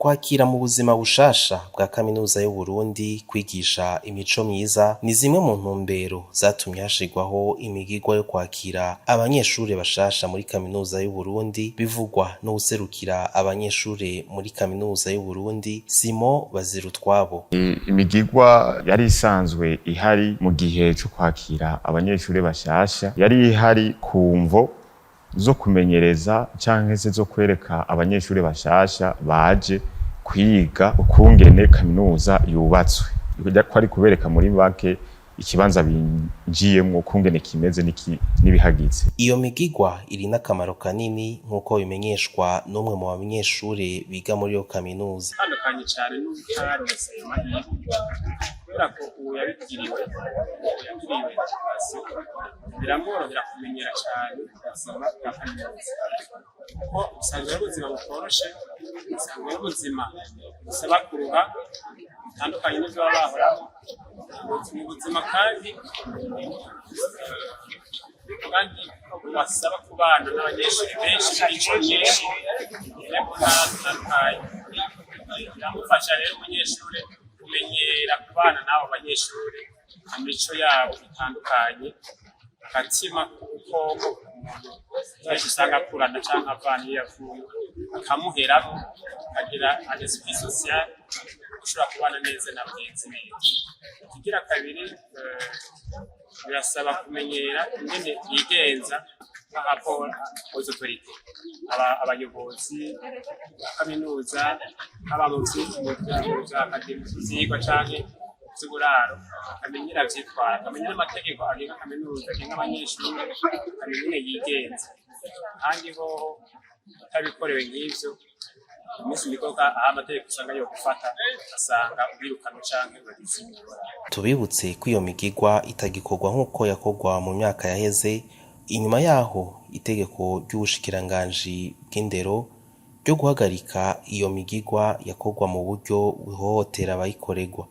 Kwakira mu buzima bushasha bwa kaminuza y'Uburundi, kwigisha imico myiza ni zimwe mu ntumbero zatumye hashirwaho imigigwa yo kwakira abanyeshure bashasha muri kaminuza y'Uburundi, bivugwa n'uwuserukira abanyeshure muri kaminuza y'Uburundi, Simon Bazirutwabo. Imigigwa yari isanzwe ihari mu gihe co kwakira abanyeshure bashasha yari ihari ku mvo zo kumenyereza canke se zo kwereka abanyeshure bashasha baje kwiga ukungene kaminuza yubatswe, ko ari kubereka muri make ikibanza binjiyemwo ukungene kimeze n'ibihagize. Iyo migigwa iri n'akamaro kanini, nk'uko bimenyeshwa n'umwe mu banyeshure biga muri iyo kaminuza. Itandukanye cyane n'utaronse ayo mahirwe, kubera ko uwo yabigiriwe, uwo yagiriwe biramworohera kumenyera cyane ubuzima bwa kaminuza, kuko usanga ari ubuzima butoroshe, usanga ari ubuzima busaba kuruha bitandukanye n'ibyo baba bahoramo. Ni ubuzima kandi basaba kubana n'abanyeshuri benshi b'imico myinshi mu ntara zitandukanye. Biramufasha rero umunyeshuri kumenyera kubana n'abo banyeshuri, imico yabo itandukanye, agatima k'ubukoko umuntu kenshi usanga akurana canke avana iyo yavuye akamuheramo, akagira un esprit social ushobora kubana neza na bagenzi biwe. Ikigira kabiri, birasaba kumenyera ingene yigenza par rapport aux autorités, abayobozi ba kaminuza, haba mu vya académie, vyigwa canke vy'uburaro, akamenya ingene avyitwara, akamenya n'amategeko agenga kaminuza, agenga abanyeshuri, akamenya ingene yigenza. Kandi hoho utabikorewe nk'ivyo, iminsi mikoka aho amategeko usanga yo gufata, asanga ubirukanywe canke uragize. Tubibutse ko iyo migigwa itagikorwa nk'uko yakorwa mu myaka yaheze, inyuma yaho itegeko ry'ubushikiranganji bw'indero ryo guhagarika iyo migigwa yakorwa mu buryo buhohotera abayikorerwa.